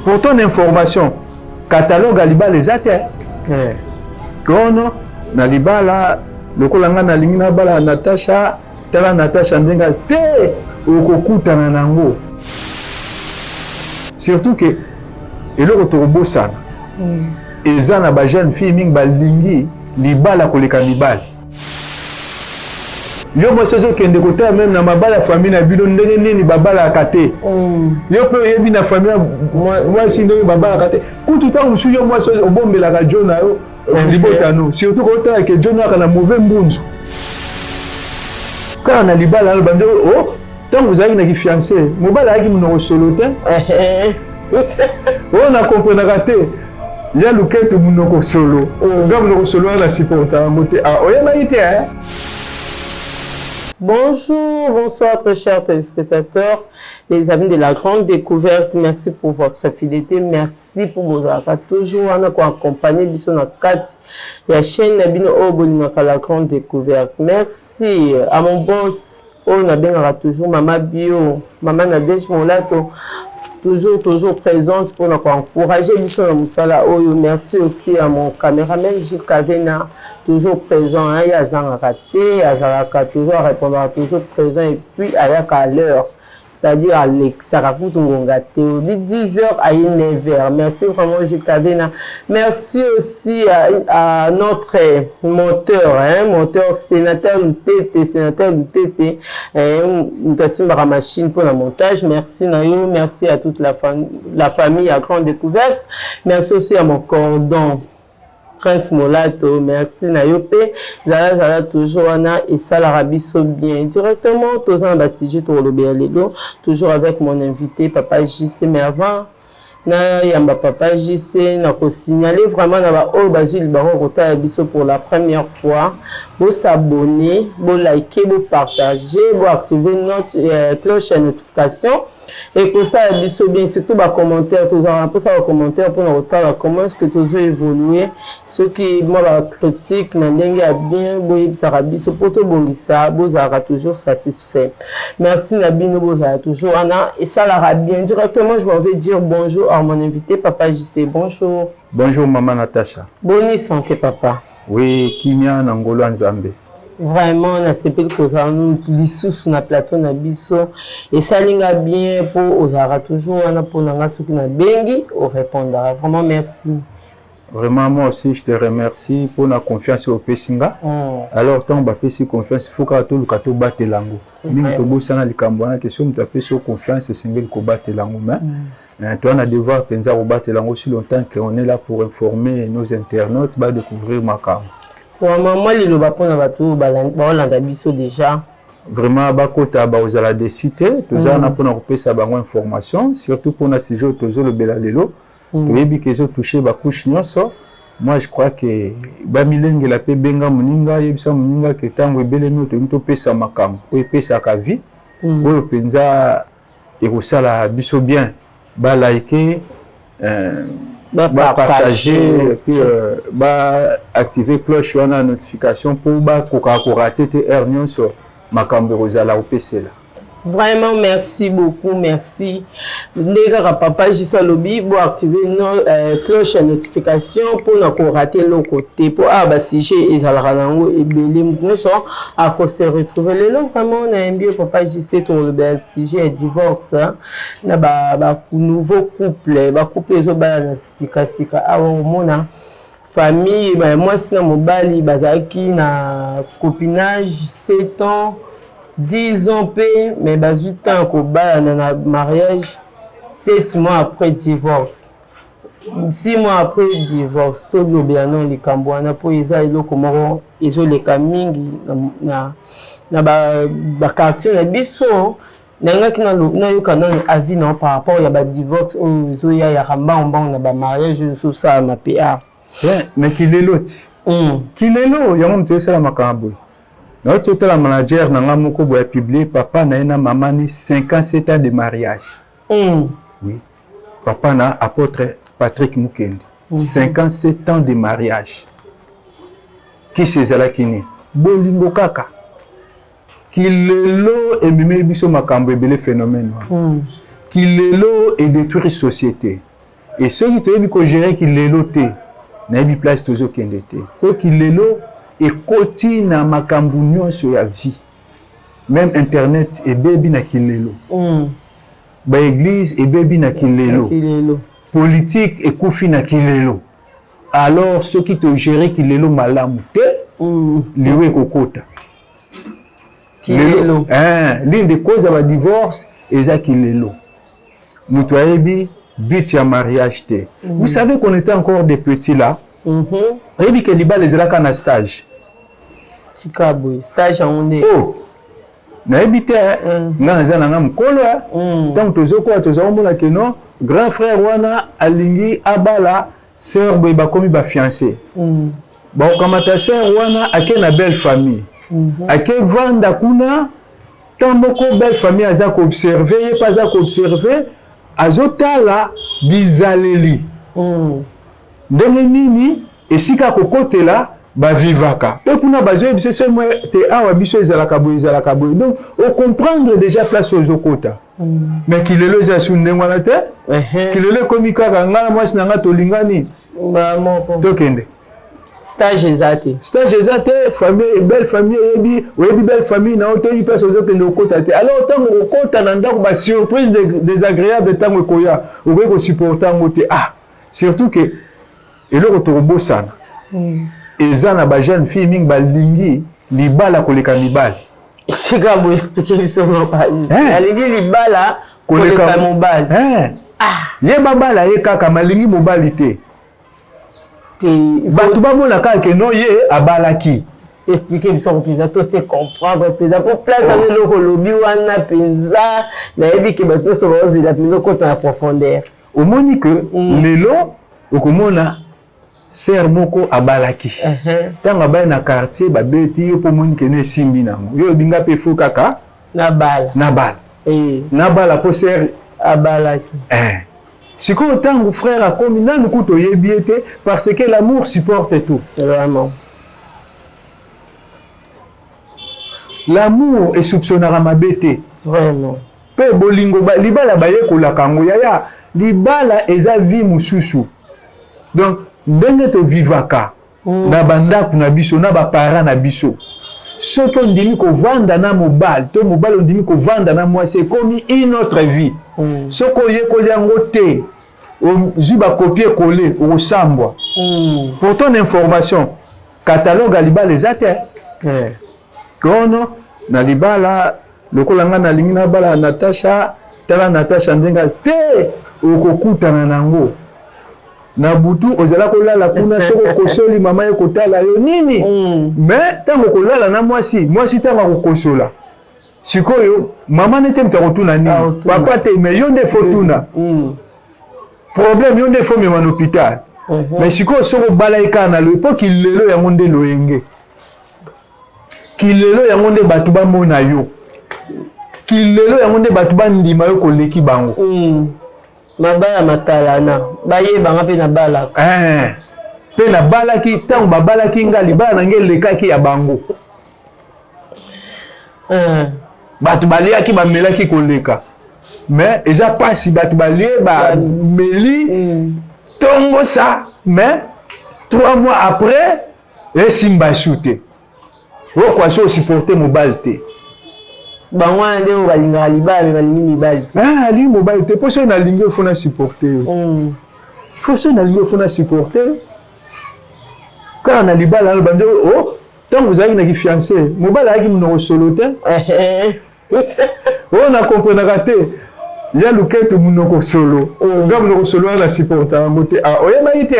Pour ton information, catalogue ya libala eza te. Kono na libala, lokola ngai nalingi nabala Natasha, tala Natasha ndenge te, okokutana nango. Surtout que eloko tokobosana, eza na ba jeune fille mingi balingi libala koleka mibali. Yo mwasi ozokende kotala meme na mabala ya famille na bino ndenge nini babalaka te. Yo mpe oyebi na famille ya mwasi ndenge babalaka te. Kutu ntango mosusu yo mwasi obombelaka jo na yo libota no, surtout kotala ke jo noyaka na mauvais mbunzu kaka na libala wana banze o ntango ozalaki na kifiance, mobali ayaki monoko solo te. Oyo na komprenaka te ya luketu monoko solo, nga monoko solo wana na supporta yango te. Ah, oyebaki te, eh? Bonjour, bonsoir très chers téléspectateurs, les amis de la grande découverte. Merci pour votre fidélité, merci pour bozalaka toujours wana koaccompagner biso na kati ya chaîne na bino oyo bolingaka, la grande découverte. Merci à mon boss oyo nabengaka toujours Mama Bio, Mama Nadège Molato, toujours toujours présente mpona koencourager biso na mosala oyo. Merci aussi à mon caméraman Gilles Kavena, toujours présent, hein, ye azangaka te, azalaka toujours, arépondaka toujours présent et puis ayaka à l'heure, c'est-à-dire alekisaka kutu ngonga te. Obi 10 heures, aye 9 heures. Merci vraiment, Gilles Kavena. Merci aussi à notre monteur, hein, monteur sénateur Lutete, sénateur Lutete, hein, moto asimbaka machine mpona montage. Merci na yo, merci à toute la famille à grande découverte. Merci aussi à mon cordon Prince Molato, merci na yo mpe zala zala toujours wana, esalaka biso bien. Directement toza na basujet tokolobela lelo, toujours avec mon invité Papa JC. Mais avant nayamba Papa JC, nakosignale vraiment na baoyo bazwi libango kotala biso pour la première fois: bosabonner, bolike, bopartage, boactive note cloche ya notification, ekosala biso bien. Surtout bacommentaire, tozalaka na mposa bacommentaire mpona kotala comment est ce que tozo évolue. Soki mwa bacritique na ndenge ya bien, boyebisaka biso mpo tobongisa, bozalaka toujours satisfait. Merci na bino, bozala toujours wana, esalaka bien. Directement, je m'en vais dire bonjour à mon invité Papa JC. Bonjour. Bonjour, Mama Natacha. Boni santé, papa? Oui, kimia na ngolo ya Nzambe. Vraiment nasepeli kozala lisusu na plateau na biso, esali nga bien mpo ozalaka toujours wana mpo na nga. Soki nabengi, orépondaka. Vraiment merci. Vraiment, moi aussi je te remercie pour la confiance opesi nga. Alors ntango bapesi confiance, faut kaka toluka tobatela yango mingi. Tobosana likambo wana ke soki moto apesi yo confiance, esengeli kobatela yango. Mais toza na devoir mpenza kobatela yango si longtemps qu'on est là pour informer nos internautes, badécouvrir makambo. Mwa liloba mpona bato oyo baolanda biso déjà. Vraiment, bakota, bakozala déçus te. Toza wana mpona kopesa bango information, surtout mpona sujet oyo tozolobela lelo. Toyebi ke ezotouche bacouche nyonso. Moi je crois que bamilengela mpe benga moninga, yebisa moninga ke ntango ebelemi oyo tolingi topesa makambo oyo epesaka vie, oyo mpenza ekosala biso bien. Balike, bapartage, puis baactive cloche wana notification mpo bakokaka korater te heure nyonso makambo ekozala kopesela. Vraiment merci beaucoup, merci. Nde kaka Papa JC alobi, boactive no, cloche ya notification mpona korater eloko te, mpo awa basujet ezalaka nango ebele, moto nyonso akose retrouve. Lelo vraiment nayembi yo, Papa JC, tolobela sujet ya divorce na ba nouveau couple, bacouple ezobala na sikasika. Awa omona famille, mwasi na mobali bazalaki na copinage 7 ans, 10 ans mpe, mais bazwi temps ya kobalana na mariage, 7 mois après divorce, 6 mois après divorce. Tolobela nano likambo wana mpo eza eloko moko ezoleka mingi na baquartier na biso. Nayangaki nayoka nano avis na par rapport ya badivorce oyo ezoya yaka mbango na bamariage oyo ezosalama mpe a Mais kilelo ti kilelo yango moto ezosala makambo boye. Nauti otala manager na nga moko boye apublie papa na ye na mama ni 57 ans de mariage. Oui, papa na apôtre Patrick Mukendi, 57 ans de mariage. Kisi ezalaki nini? Bolingo kaka. Kilelo ememeli biso makambo ebele, phénomène wana. Kilelo edétruire société. Et soki toyebi kogérer kilelo te, nayebi place tozokende te, po kilelo ekoti na makambo nyonso ya vie. Même internet ebebi na kilelo, baéglise ebebi na kilelo, kilelo, politique ekufi na kilelo. Alors soki togérer kilelo malamu te, liwa ekokota. Kilelo. L'une des causes ya badivorce eza kilelo. Moto ayebi but ya mariage te. Vous savez qu'on était encore des petits là, oyebi ke libala ezalaka na stage. Tika boye, stage yango nde? Oh, nayebi te. Nga naza na nga mokolo. Ntango tozokola, toza komona ke non, grand frère wana alingi abala sœur boye, bakomi bafiancé. Bakokamata sœur wana, ake na belle famille, ake vanda kuna. Ntango moko belle famille aza koobserver ye, mpe aza koobserver, azotala bizaleli, ndenge nini esika kokotela bavivaka mpe kuna. Bazoyebisa so te, awa biso ezalaka boye, ezalaka boye. Donc ocomprendre déjà place oyo ozokota. Mais kilelo eza su ndenge wana te. Kilelo ekomi kaka ngai na mwasi na ngai tolingani, moko, tokende. Stage eza te. Stage eza te. Famille, belle famille eyebi, oyebi belle famille na yo, toyebi place ozokende okota te. Alors ntango okota na ndako, basurprise désagréable ntango ekoya, okoki kosupporter yango te. Ah, surtout ke eloko tokobosana, eza na bajeune fille mingi balingi libala koleka mibali. Esika boexpliquer biso no, alingi libala koleka mobali. Ye babala ye kaka, malingi mobali te. Bato bamona kaka ke non, ye abalaki. Expliquer biso mpenza, to se comprendre mpenza, po place yango, eloko olobi wana mpenza, nayebi ke bato nyonso baozela mpenza okota na profondeur. Omoni ke lelo okomona sœur moko abalaki. Ntango abali na quartier, babeti yo mpo omoni kene esimbi nango, yo obinga mpe fo kaka nabala. Nabala, nabala mpo sœur abalaki. Sikoyo ntango frère akomi nanu kutu oyebi ye te, parce que l'amour supporte tout. Vraiment. L'amour esoupçonnaka mabe te. Vraiment. Mpe bolingo, libala bayekolaka yango, yaya. Libala eza vie mosusu. Donc ndenge tovivaka na bandako na biso na baparent na biso, soki ondimi kovanda na mobali to mobali ondimi kovanda na mwasi, ekomi une autre vie. Soki oyekoli yango te, ozwi bacopier-coller, okosambwa. Pour ton information, catalogue ya libala eza te. Kono na libala, lokola ngai nalingi nabala Natasha, tala Natasha ndenge te, okokutana nango na butu, ozala kolala kuna, soki okosoli mama ye kotala yo nini. Mais ntango okolala na mwasi, mwasi ntango akokosola sikoyo, mama nete moto akotuna nini, papa te, mais yo nde faut tuna. Problème, yo nde faut mema na hôpital. Mais sikoyo soki obala ye kaka na loye, mpo kilelo yango nde loyenge, kilelo yango nde bato bamona yo, kilelo yango nde bato bandima yo koleki bango. Mabala matalana, bayebanga mpe nabalaka. Mpe nabalaki, ntango babalaki nga, libala na ngai elekaki ya bango. Bato baliaki, bamelaki koleka, mais eza mpasi, bato balie, bameli ntongo sa, mais 3 mois après esimba esu te, oyo so osupporter mobali te. Bango wana nde oyo balingaka libala, mais balingi mibali te. Alingi mobali te, mpo soki nalingi yo, faut na supporter yo. Faut soki nalingi yo, faut na supporter kaka na libala wana. Bande o ntango ozalaki na kifiancé, mobali ayaki monoko solo te, oyo nakomprenaka te ya luketu monoko solo. Nga monoko solo wana nasupporta yango te. Oyebaki te?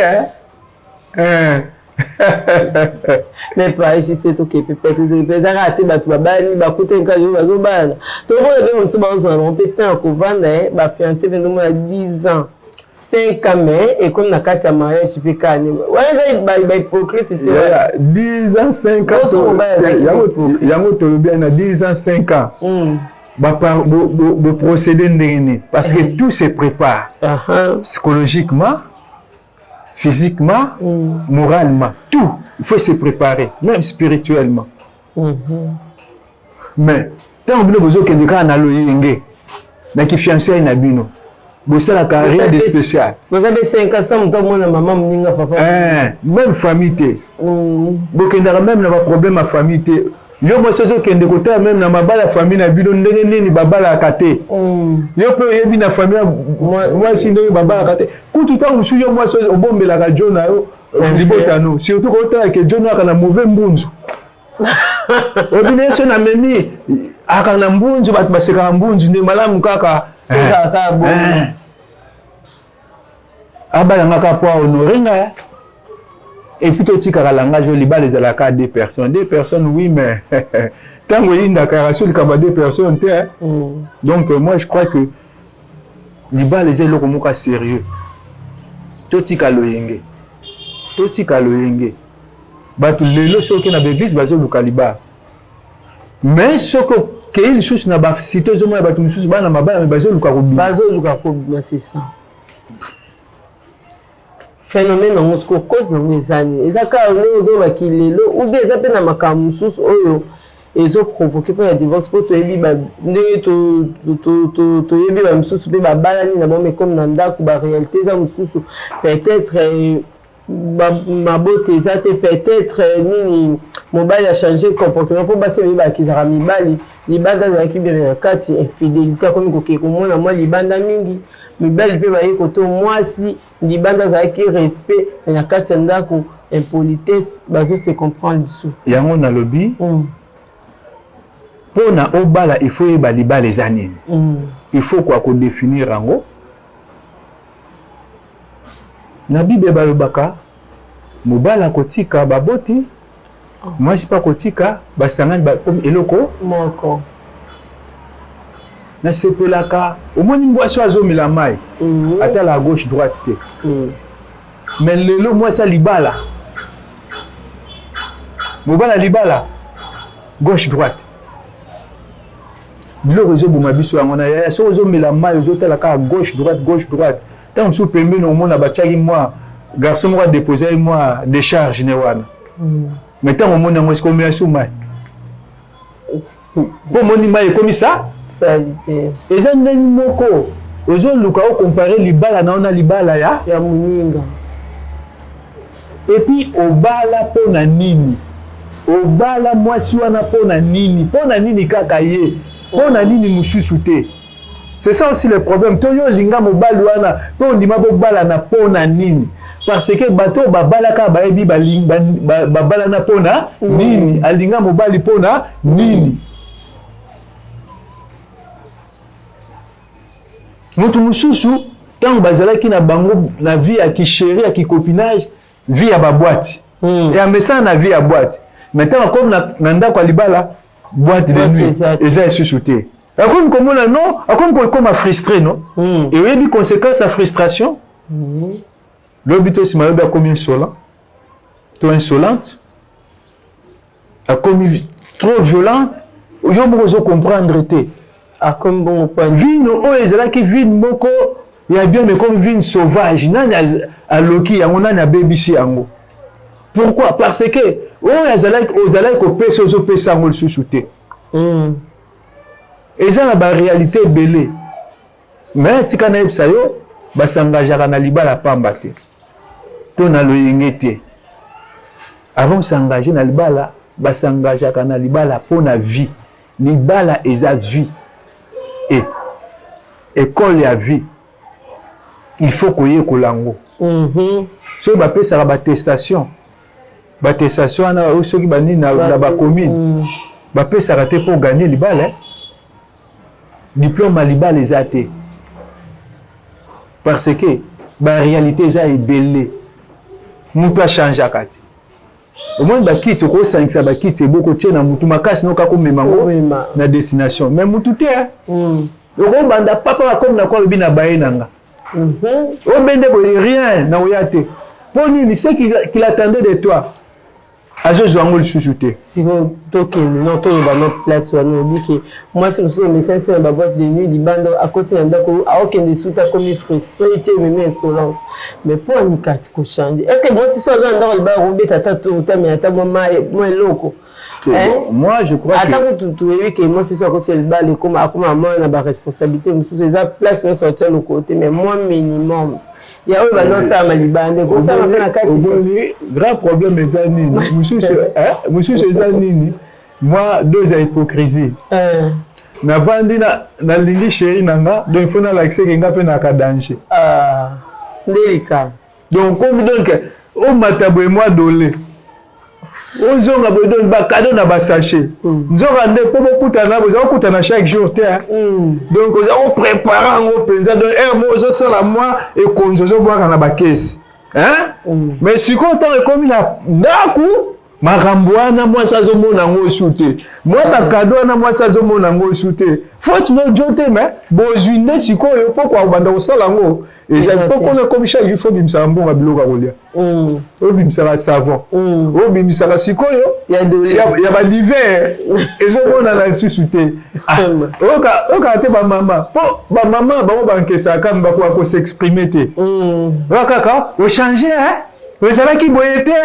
Mais pas juste tokepe peut-être ezaka te, bato babali bakutani kaka oyo bazobalana. Tokomona mpe mosusu bazozwa na bango mpe temps ya kovanda, bafiancé mpe ndomona 10 ans, 5 ans, mais ekomi na kati ya mariage mpe kaka nini wana, eza bahypocrite te? 10 ans, 5 ans, yango tolobi na 10 ans, 5 ans, boprocéder ndenge nini? Parce que tout se prépare psychologiquement, physiquement, moralement, tout. Il faut se préparer, même spirituellement. Mais tant que bino bozokende kaka na loyenge na kifiançailles na bino, Bosalaka rien de spécial. Boza be 500 moto amona mama moninga papa. Eh, même famille te. Bokendaka même na baproblème ya famille te. Yo mwasi ozokende kotala même na mabala ya famille na bino ndenge nini babalaka te. Yo mpe oyebi na famille mwasi ndenge babalaka te. Kutu ntango mosusu yo mwasi obombelaka jo na yo libota no, surtout kotala ke jo no aka na mauvais mbunzu. Obina ye so namemi aka na mbunzu, bato basekaka mbunzu nde malamu kaka. Abalanga kaka po ahonore nga. Et puis totikaka langage oyo libala ezalaka deux personnes. Deux personnes, oui, mais ntango eyindaka raso likambo ya deux personnes te. Donc moi je crois que libala eza eloko moko ya sérieux. Totika loyenge, totika loyenge. Bato lelo soki na baeglise bazoluka libala, mais soki okei lisusu na basite ozomona bato mosusu bana mabala me bazoluka kobima. Bazoluka kobima, c'est ça phénomène yango. Sikoyo cause nango eza nini? Eza kaka ndenge ozolobaki lelo ou bien eza mpe na makambo mosusu oyo ezoprovoke mpo ya divorce? Mpo toyebi ndenge toyebi bamisusu mpe babalani na bango, mais comme na ndako baréalité eza mosusu, peut-être mabota eza te, peut-être nini, mobali achange comportement. Mpo basi ebele bakizaka mibali, libanda azalaki bien, na kati infidélité, akomi kokee komona mwa libanda mingi. Mibali mpe baye koto mwasi libanda azalaki respect, na kati ya ndako impolitesse, bazose comprendre biso. Yango nalobi, mpona obala il faut yeba libala eza nini. Il faut kwa kodéfinir yango. Na Bible balobaka mobali akotika baboti, mwasi mpe akotika, basangani bakomi eloko moko. Nasepelaka omoni mwasi oyo azomela mai, atala à gauche droite te. Mais lelo mwasi ya libala, mobali ya libala, gauche droite. Biloko ezoboma biso yango na yaya. Soki ozomela mai, ozotala kaka gauche droite, gauche droite, ntango mosusu pembeni omona batiaki mwa garçon moko adepose ye mwa décharge ne wana. Mais ntango omoni yango, esika omela su mai mpo omoni mai ekomi sa saleté. Eza ndenge moko ozoluka okompare libala na yo na libala ya ya moninga. Et puis obala mpo na nini? Obala mwasi wana mpo na nini? Mpo na nini kaka ye? Mpo na nini mosusu te? C'est ça aussi le problème. To yo olinga mobali wana mpe ondima bobalana mpo na nini? Parce que bato oyo babalaka bayebi babalana mpo na nini, alinga mobali mpo na nini. Moto mosusu ntango bazalaki na bango na vie ya kichéri, ya kicopinage, vie ya baboîte, e amesana na vie ya boîte, mais ntango akomi na ndako ya libala, boîte de nuit eza lisusu te. Akomi komona non, akomi kokoma frustré non. E oyebi conséquence ya frustration? Lobi to nsima lobi akomi insolent to insolente, akomi trop violent. Yo moko ozocomprendre te. Akomi bongo po vino oyo ezalaki vine moko ya bien, mais comme vine sauvage, nani aloki yango? Nani abebisi yango? Pourquoi? Parce que oyo azalaki, ozalaki kopesa, ozopesa yango lisusu te. Eza na baréalité ebele. Mais tika nayebisa yo, bas'engageaka na libala pamba te to na loyenge te. Avant s'engager na libala, bas'engageaka na libala mpo na vie. Libala eza vie e école ya vie, il faut koyekola yango. Soki bapesaka baattestation, baattestation wana oyo soki banini na bacommune bapesaka te mpo oganye libala. Diplôme ya libala eza te, parce que baréalité eza ebele. Moto achangeaka te. Omoni bakiti, okosangisa bakiti eboko tie na mutu makasi noka komema yango na destination, mais mutu te. Okobanda papa bakomi na ko alobi na baye na nga, obende boye, rien na oya te. Mpo nini? Ce qu'il attendait de toi, azozwa yango lisusu te. Sikoyo tokende no toloba no place wana. Oyebi ke mwasi mosusu omesanisi na baboîte de nuit libanda, akoti na ndako, aokende suta, akomi frustré, tie ememi insolence. Mais mpo ani kasi kochange? Est ce que mwasi so aza na ndako libala, kobeta ata tour, otamela ata mwa mai, mwa eloko? Moi, je crois que ata kutu toyebi ke mwasi so akoti libala, ekoma akoma mwana na baresponsabilité mosusu, eza place nyonso atia lokolo te, mais mwa minimum ya oyo banda osalama libanda ekosalama mpe na kati. Omoni, grand problème eza nini mosusu? Mosusu eza nini? Mwa dose ya hypocrisie. Navandi, nalingi chéri na nga, donc il faut nalakisa ke nga mpe naka danger. Nde likambo. Donc komi, donc omata boye, mwa dole ozonga boye, donc bacadeau na basachet. Nzoka nde mpo bokutana, boza kokutana chaque jour te. Donc oza koprépare yango mpenza, donc heure moko ozosala mwa ekonzi, ozobwaka na bakesi. Mais sikoyo, ntango ekomi na ndako, makambo wana mwasi azomona yango osu te, mwa bacadeau wana mwasi azomona yango osu te. Faute no jo te, mais bozwi nde sikoyo mpo kwa kobanda kosala yango eza mpo kona ekomi chaque jour, faut bimisaka mbongo ya biloko ya kolia, obimisaka savon, obimisaka sikoyo ya badivers, ezomonana lisusu te. Oyokaka te bamama, mpo bamama bango bankesaka, bakoka kos'exprimer te. Oyo kaka ochange, ezalaki boye te,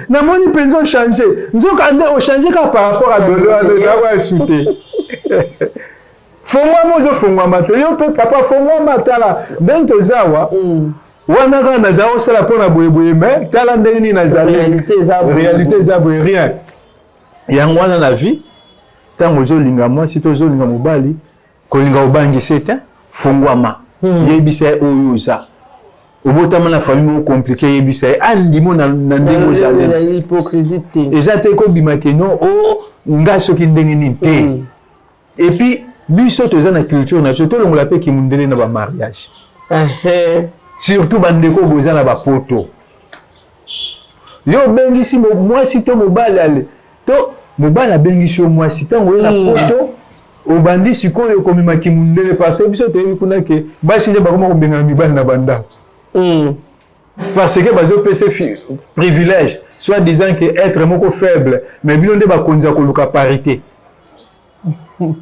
namoni mpenza ochange. Nzoka nde ochange kaka par rapport à dolo wana, ezalaka esu te. Fongwama, ozofongwama te. Yo mpe papa, fongwama, tala ndenge toza awa. Wana kaka nazala kosala mpona boyeboye, mais tala ndenge nini nazali, réalité eza boye, rien. Yango wana na vie, ntango ozolinga mwasi to ozolinga mobali, kolinga obangisi te, fongwama, yebisa ye oyo oza. Obotama na famille moko compliqué, yebisa ye, andimo na ndenge ozali. Eza te kobima ke non, o nga soki ndenge nini te. Et puis biso toza na culture na biso, tolongola mpe kimundele na bamariage, surtout bandeko boza na bapoto. Yo obengisi mwasi to mobali, ale to mobali abengisi yo mwasi, ntango oye na poto, obandi sikoyo okomemaki mundele, parce que biso toyebi kuna ke basi nde bakoma kobengana mibali na bandako, parce que bazopesa privilège, soit disant que être moko faible, mais bino nde bakonzi ya koluka parité,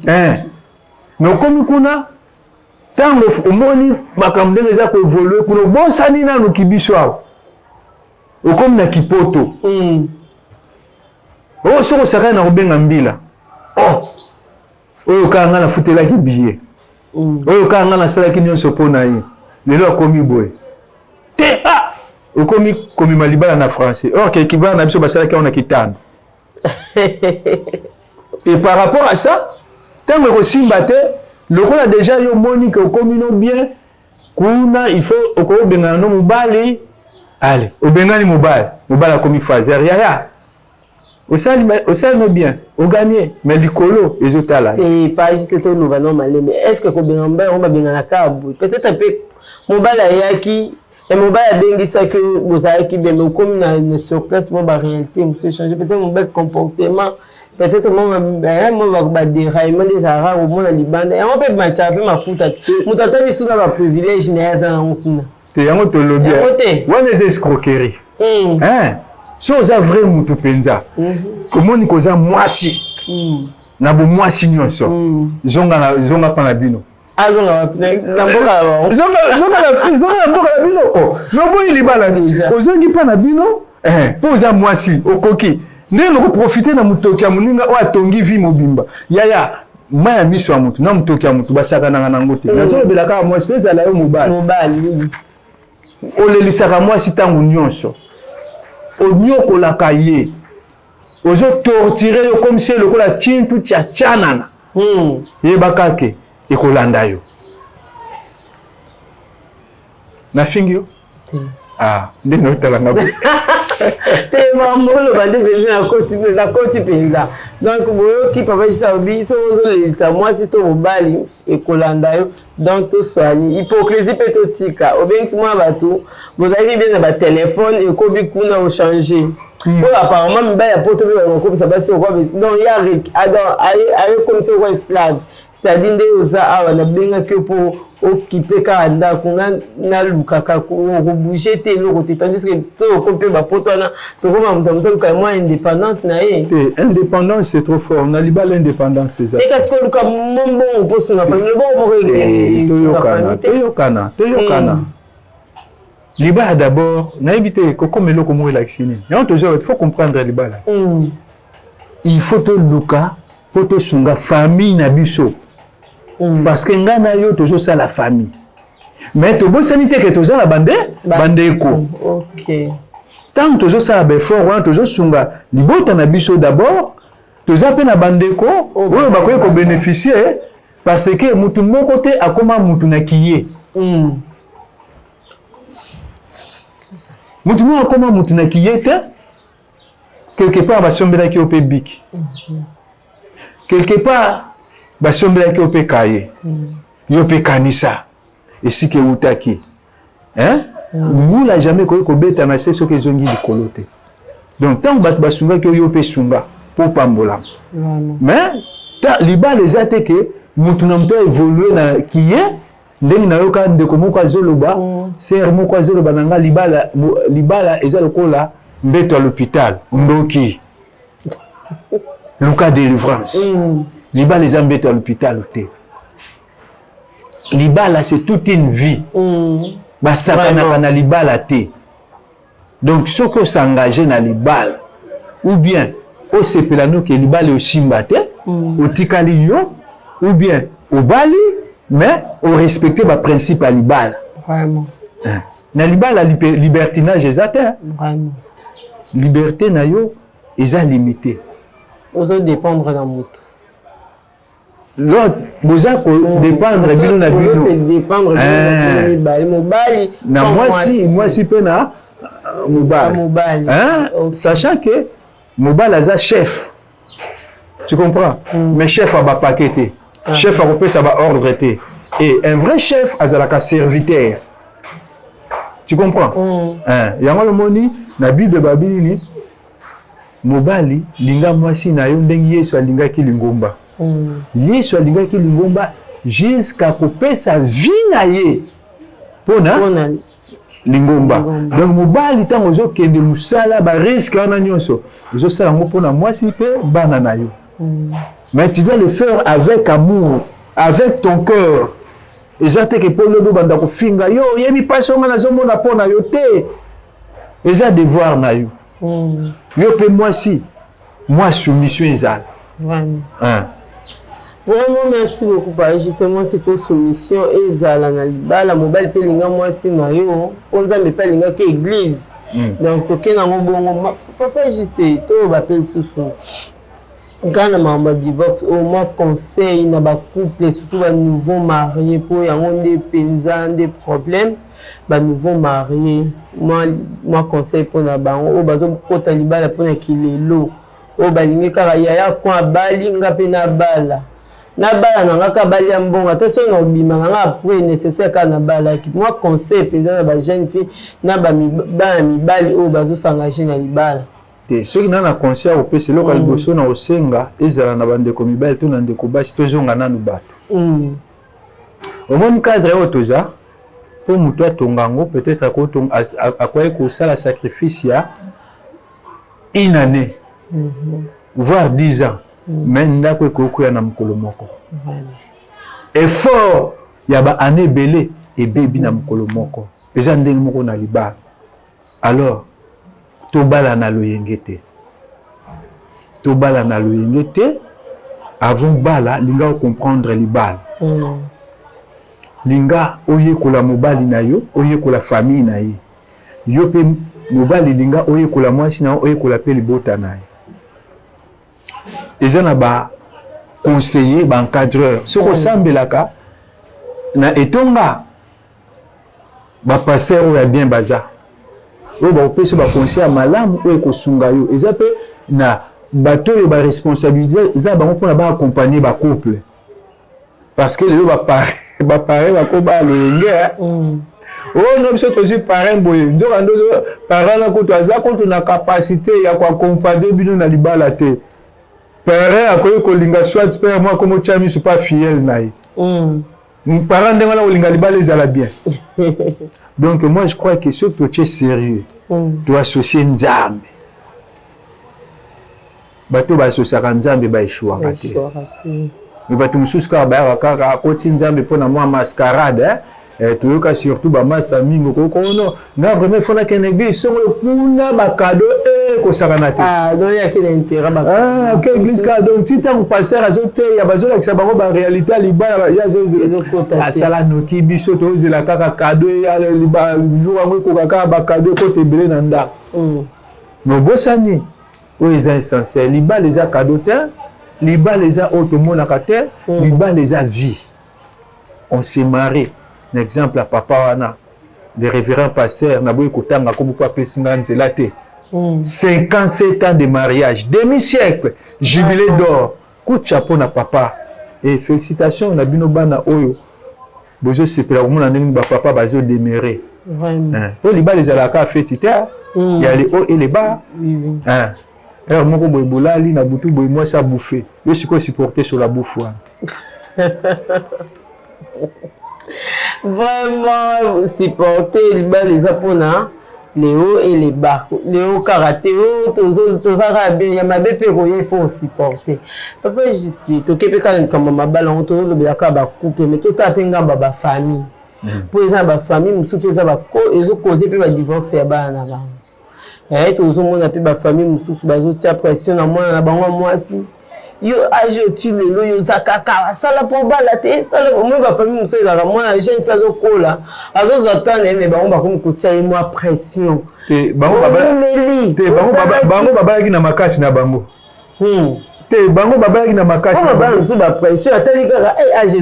hein. Mais okomi kuna, ntango omoni makambo ndenge eza koévoluer kuna, obosani nanuki biso awa, okomi na kipoto. Oyo soki osakani na kobenga mbila, oh, oyo kaka nga nafutelaki billet, oyo kaka nga nasalaki nyonso mpo na ye, lelo akomi boye te. Ah, okomi komema libala na français, or ke libala na biso basalaki yango na kitando. Et par rapport à ça, ntango ekosimba te, lokola déjà yo omoni ke okomi no bien kuna, il faut okobengana no mobali. Ale, obengani mobali, mobali akomi fazer yaya, osali no bien, oganye, mais likolo ezotala. Ye pas juste toloba no maleme. Est ce que kobenga mobali yango, babengana kaka boye? Peut-être mpe mobali ayaki, mobali abengisaki, bozalaki bien, mais okomi na sur place, mo baréalité mosusu échange, peut-être mobali comportement, peut-être mwa badéraillement nde ezalaka komona libanda yango mpe matiaka mpe mafuta te. Moto atali su na baprivilège na ye aza nango kuna. Te, yango tolobi wana eza escroquerie. So oza vrai mutu mpenza, komoni koza mwasi na bomwasi nyonso, zonga, zonga mpa na bino. Azonga na mboka na bango. Zonga na mboka na bino. O noboyi libala, ozongi mpa na bino mpo oza mwasi, okoki ndenge okoprofite na motoki ya moninga oyo atongi vie mobimba. Yaya, mai ya miso ya motu na motoki ya motu basakanaka nango te. Nazolobela kaka mwasi, ezala yo mobali. Mobali. Olelisaka mwasi ntango nyonso, onyokolaka ye, ozotorturer yo comme si lokola chintu tia chanana. Yebaka ke ekolanda yo. Nafingi yo? Ah, nde naotalanga boye. Te, mambo oloba nde mpenza, nakoti mpenza. Donc boyoki papa Jisa alobi soki ozolelisa mwasi to mobali, ekolanda yo. Donc toswani hypocrisie mpe totika. Obengisi mwana bato, bozalaki bien na batelefone, ekomi kuna ochange. Oyo apparemment mibali ya poto mpe bakokobisa basi okwa, donc ye ayekomisi okwa esclave, c'est-à-dire nde oza awa, nabengaki yo mpo okipe kaka ndako, nga nalukaka okobouge te, eloko te, tandis que to mpe bapoto wana tokoma moto moto aluka mwa indépendance na ye. Te, indépendance, c'est trop fort. Na libala, indépendance eza te. Kasi koluka mombongo mpo sunga famille, lobongo moko. Toyokana, toyokana, toyokana. Libala d'abord, nayebi te kokoma eloko moko elakisi nini. Yango tozwa, il faut comprendre libala. Il faut toluka mpo tosunga famille na biso, parce que ngai na yo tozosala famille, mais tobosani te ke toza na bandeko. Ntango tozosala baeffort wana, tozosunga libota na biso d'abord, toza mpe na bandeko oyo bakoki kobénéficier, parce que mutu moko te akóma mutu na kiye. Mutu moko akóma mutu na kiye te. Quelque part basombelaki yo mpe bic, quelque part basombelaki yo mpe kaye. Yo mpe kanisa esika eutaki, hein? Mbula jamais ekoki kobeta na se soki ezongi likolo te. Donc ntango bato basungaki yo, mpe sunga mpo pambolama. Mais libala eza te ke mutu na mutu aévolue na kiye. Ndenge nayoka ndeko moko azoloba, sœur moko azoloba na nga, libala, libala eza lokola mbeto ya l'hôpital. Ndoki, luka délivrance. Libala eza mbeto ya l'hôpital te. Libala, c'est toute une vie. Basakanaka na libala te. Donc soki osengage na libala ou bien osepela noki libala osimba te, otikali yo ou bien obali, mais orespecte baprincipe ya libala. Na libala, libertinage eza te. Liberté na yo eza limité. Ozodépendre na moto. L'autre, boza kodépendre bino na bino. Mobali. Na mwasi, mwasi mpe na mobali, sachant que mobali aza chef, tu comprends? Mais chef abapake te, chef akopesa baordre te. Et un vrai chef azalaka serviteur, tu comprends? Yango lomoni na Bible babi nini? Mobali, linga mwasi na yo ndenge Yesu alingaki lingomba. Yesu alingaki lingomba jusqu'à kopesa vie na ye mpona lingomba. Donc mobali, ntango ozokende mosala, barisque wana nyonso ozosala yango mpona mwasi mpe bana na yo. Mais tu dois le faire avec amour, avec ton cœur. Eza te ke mpo lobi obanda kofinga yo, oyebi mpasi onga nazomona mpo na yo te. Eza devoir na yo. Yo mpe mwasi, mwa soumission ezala. Vraiment. Vraiment, merci beaucoup. Par justement, s'il faut soumission ezala na libala, mobali mpe linga mwasi na yo mpo Nzambe mpe alingaki église. Donc tokende yango bongo. Papa Juste, toyoba mpe lisusu kaka na makambo ya divorce, au moins conseil na bacouple, surtout banouveau marié, mpo yango nde mpenza nde problème. Banouveau marié, mwa conseil mpona bango oyo bazokota libala mpona kilelo, oyo balingi kaka yaya kwa abali, nga mpe nabala, nabala na nga kaka balia mbongo, ata soki na obima na nga après, nécessaire kaka nabalaki. Mwa conseil mpenza na bajeune fille na bana mibali oyo bazosengage na libala. Te, soki na conseil ya kopesa, eloko ya liboso na kosenga ezala na bandeko mibali to na ndeko basi, tozonga nanu bato. Omoni cadre oyo toza, mpo moto atonga yango, peut-être akoki kosala sacrifice ya une année, voire 10 ans, mais ndako ekoki koya na mokolo moko. Effort ya baannée ebele ebebi na mokolo moko. Eza ndenge moko na libala. Alors tobala na loyenge te, tobala na loyenge te. Avant bala, linga ocomprendre libala. Linga oyekola mobali na yo, oyekola famille na ye. Yo mpe mobali, linga oyekola mwasi na yo, oyekola mpe libota na ye. Eza na baconseiller, baencadreur. Soki osambelaka na etonga, bapasteur oyo ya bien baza, oyo bakopesa baconseil ya malamu oyo ekosunga yo. Eza mpe na bato oyo baresponsabilité eza bango mpona baaccompagne bacouple, parce que lelo baparrain bakobala loyenge. Oyo no biso tozwi parrain boye, nzoka nde parrain na kutu aza kutu na capacité ya koaccompagne bino na libala te. Parrain akoki kolinga soit père moko akomi miso pa filleul na ye. Parent ndenge wana kolinga libala ezala bien. Donc moi, je crois que soki totie sérieux, toassocie Nzambe, bato baasosiaka Nzambe baéchouaka te. Mais bato mosusu kaka bayaka kaka akoti Nzambe mpona mwa mascarade. Toyoka surtout bamasa mingi okokono nga vraiment il faut nakende église songolo kuna bacadeau ekosakana te. Ke église kaka, donc ti ntango pasteur azoteya, bazolakisa bango baréalité ya libala, asala noki. Biso tozela kaka cadeau jour yango ekoka kaka, bacadeau ekota ebele na ndako. Mais obosani oyo eza essentiel: libala eza cadeau te, libala eza oyo tomonaka te, libala eza vie. On s'est marié na exemple ya papa wana, le révérend pasteur, naboyi kotanga kombo mpo apesi nga nzela te. 57 ans de mariage, demi-siècle, jubilé d'or. Coup de chapeau na papa et félicitations na bino bana oyo bozosepela komona ndenge bapapa bazodemeurer, mpo libala ezalaka feti te, ya le haut et le bas. Heure moko boye bolali na butu boye, mwasi abouffe yo, sikoyo supporter sur la bouffe wana. Vraiment, supporter libala eza mpona le haut et le bas. Le haut kaka te, oyo toza kaka bien, ya mabe mpe koya, il faut supporter. Papa Justi, toke mpe kaka likambo mabala yango, tozolobela kaka bacouple, mais totala mpe ngambo ya bafamille, mpo eza na bafamille mosusu mpe eza ezocauser mpe badivorce ya bana na bango. Tozomona mpe bafamille mosusu bazotia pression na mwana na bango ya mwasi: yo age oti lelo, yo oza kaka asala mpo obala te, esala omoi. Bafamille mosusu ezalaka mwana jeune fille azokola, azozwa temps na ye, mais bango bakomi kotia ye mwa pression. Bango babalaki na makasi na bango te, bango babalaki na makasi. Babala mosusu bapression, atali kaka age,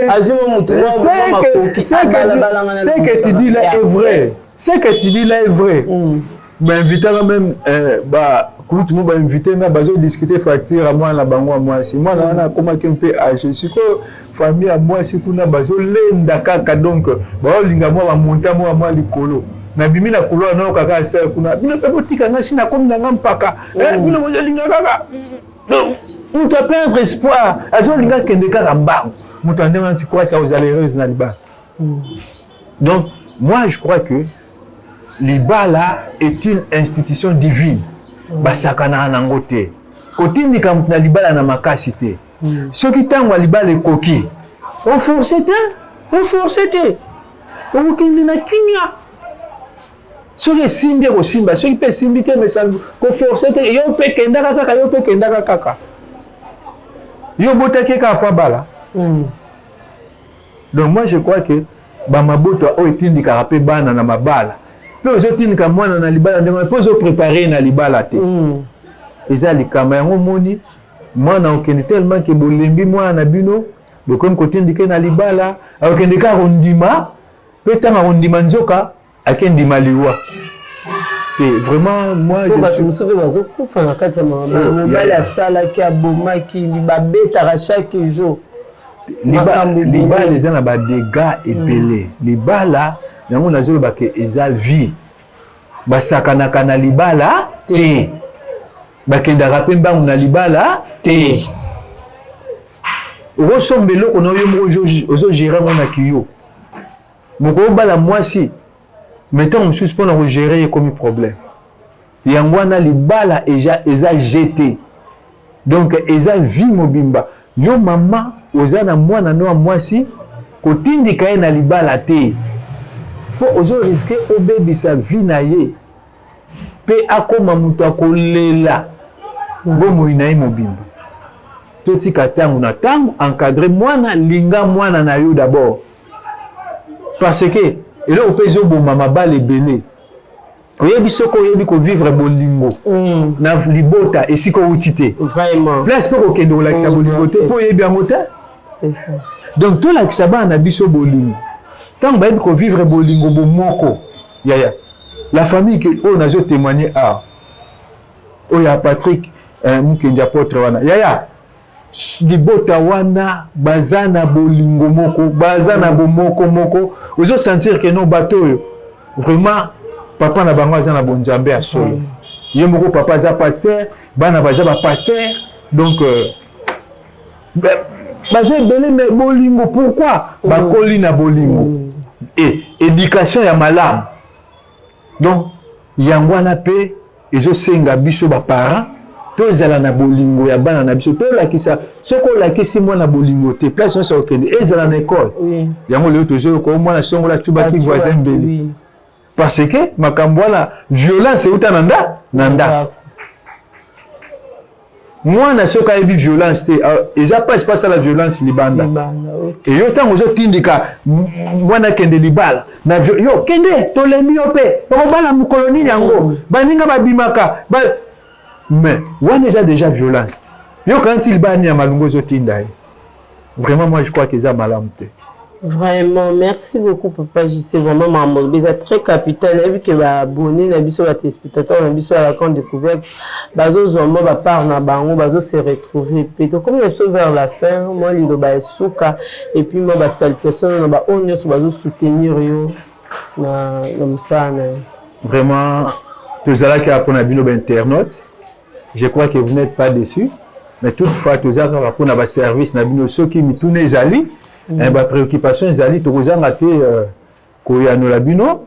azwi mwa motu. Ce que tu dis là est vrai, ce que tu dis là est vrai. Bainvitaka même bakulutu mo, bainvite nga, bazodiscuter facture ya mwana na bango ya mwasi. Mwana wana akomaki mpe age. Sikoyo famille ya mwasi kuna bazolenda kaka, donc baolinga mwa bamonta mwa mwa likolo. Nabimi na couloir, nayoka kaka sere kuna: bino mpe botika nga, si nakomi na nga mpaka bino bozolinga kaka. Donc moto aperdre espoir, azolinga akende kaka mbango. Moto andenge wana, tu crois que ozala heureuse na libala? Donc moi, je crois que libala est une institution divine. Basakanaka nango te, kotindika moto na libala na makasi te. Soki ntango ya libala ekoki, oforce te, oforce te, okokende na kimia. Soki esimbi, ekosimba. Soki mpe esimbi te, mais koforce te. Yo mpe kendaka kaka, yo mpe kendaka kaka, yo obotaki kaka po abala. Donc moi, je crois que bamabota oyo etindikaka mpe bana na mabala, mpe ozotindika mwana na libala ndenge mpe ozoprépare na libala te, eza likama. Yango moni mwana okende tellement ke bolembi mwana na bino, bokomi kotindika na libala, akokende kaka kondima mpe ntango akondima, nzoka akendima liwa te. Vraiment, moi Bato mosusu mpe bazokufa na kati ya mobali asalaki, abomaki, babetaka chaque jour. Libala eza na badégâts ebele. Libala yango nazoloba ke eza vie, basakanaka na libala te, bakendaka mpe mbangu na libala te. Okosomba eloko na yo moko, ozogérer yango na kiyo moko. Obala mwasi, mais ntango mosusu mpona kogérer ekomi problème. Yango wana libala eza gt, donc eza vie mobimba. Yo mama oza na mwana no ya mwasi, kotindika ye na libala te, mpo ozorisquer obebisa vie na ye mpe akóma moto akolela bomoi na ye mobimba. Totika ntango na ntango, encadre mwana, linga mwana na yo d'abord, parce que eloko mpe ezoboma mabala ebele, oyebi, soki oyebi kovivre bolingo na libota esika outi te, place mpe kokende kolakisa bolingo te, mpo oyebi yango te. Donc tolakisa bana na biso bolingo. Ntango bayebi kovivre bolingo bomoko, yaya, la famille oyo nazotémoigne awa, oyo ya Patrick Mukendi, apôtre wana, yaya, libota wana baza na bolingo moko, baza na bomoko moko. Ozosentir ke non, bato oyo vraiment, papa na bango aza na bonzambe ya solo. Ye moko papa aza pasteur, bana baza bapasteur, donc baza ebele, mais bolingo. Pourquoi? Bakoli na bolingo e éducation ya malamu. Donc yango wana mpe ezosenga biso baparent. Tozala na bolingo ya bana na biso, tolakisa. Soki olakisi mwana bolingo te, place nyonso akokende, ezala na ekole. Yango lelo tozoyoka mwana songola atubaki voisin mbeli, parce que makambo wana, violence euta na nda na ndako. Mwana soki ayebi violence te, eza mpasi mpo asala violence libanda. Eyo ntango ozotindika mwana akende libala na yo, kende, tolembi yo mpe okobala mokolo nini yango? Baninga babimaka ba... Mais wana eza déjà violence. Yo kanti libala nini ya malungu ozotinda ye? Vraiment, moi je crois que eza malamu te. Vraiment, merci beaucoup, papa JC. Vraiment, maman, c'est très capital. Et vu que ba abonné na biso, ba téléspectateur na biso à la grande découverte, bazo zwa ba part na bango, bazo se retrouver. Puis donc comme nous vers la fin, moi liloba suka et puis moi ba salutation na ba oyo nyonso bazo soutenir yo na mosala na yo. Vraiment, tozalaki mpona bino bainternaute. Je crois que vous n'êtes pas déçus. Mais toutefois, tozalaka kaka mpona baservice na bino. Soki mituna ezali, bapréoccupation ezali, tokozanga te koyanola bino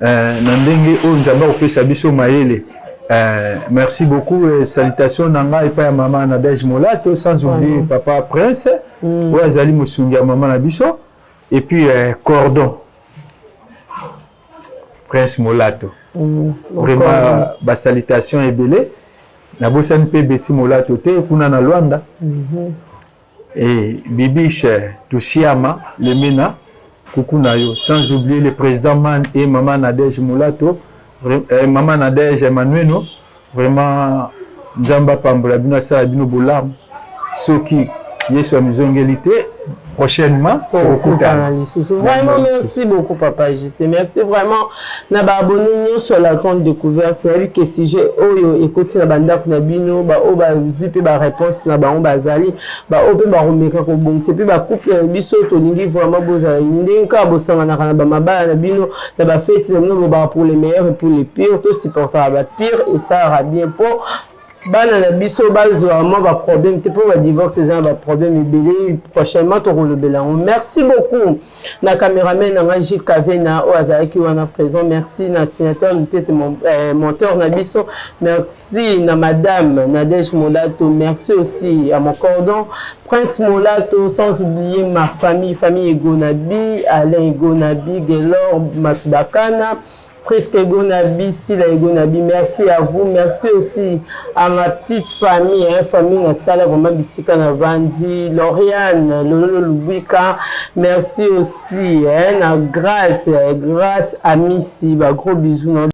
na ndenge oyo Nzambe akopesa biso mayele. Merci beaucoup. Salutation na ngai epai ya mama Nadege Molato, sans oublier papa Prince oyo azali mosungi ya mama na biso, et puis cordon Prince Molato. Vraiment, basalutation ebele. Nabosani mpe Beti Molato te kuna na Lwanda et Bibiche Tusiama Lemena, coucou na yo, sans oublier le président Man et maman Nadège Mulato, maman Nadège Emmanuelo. Vraiment, Nzambe apambola bino, asala bino bolamu. Soki Yesu amizongeli te prochainement, tokokutana lisusu. Vraiment, merci beaucoup, papa Justin. Merci vraiment na baabonné nyonso ya la grande découverte. Nayebi ke sujet oyo ekoti na bandako na bino, baoyo bazwi mpe baréponse na bango, bazali baoyo mpe bakomeka kobongisa mpe bacouple na biso. Tolingi vraiment bozala ndenge kaka bosanganaka na bamabala na bino, na bafeti na bino, bobaka pour les meilleurs et pour les pires. Tosupportaka bapire, esalaka bien mpo bana na biso bazwa mwa baproblème te, mpo badivorce eza na baproblème ebele. Prochainement tokolobela yango. Merci beaucoup na caméraman na nga Gilles Cavena oyo azalaki wana présent. Merci na sénateur Lutete, monteur na biso. Merci na madame Nadège Molato. Merci aussi à mon cordon Prince Molato, sans oublier ma famille, famille Egonabi, Alain Egonabi, Gelor Matubakana, Presque Egonabi, Sila Egonabi. Merci à vous. Merci aussi à ma petite famille, hein, famille Nassala, vraiment bisika na vandi, Lauriane, Lolo Lubika. Merci aussi, hein, na Grâce, Grâce Amissi, bah, gros bisous.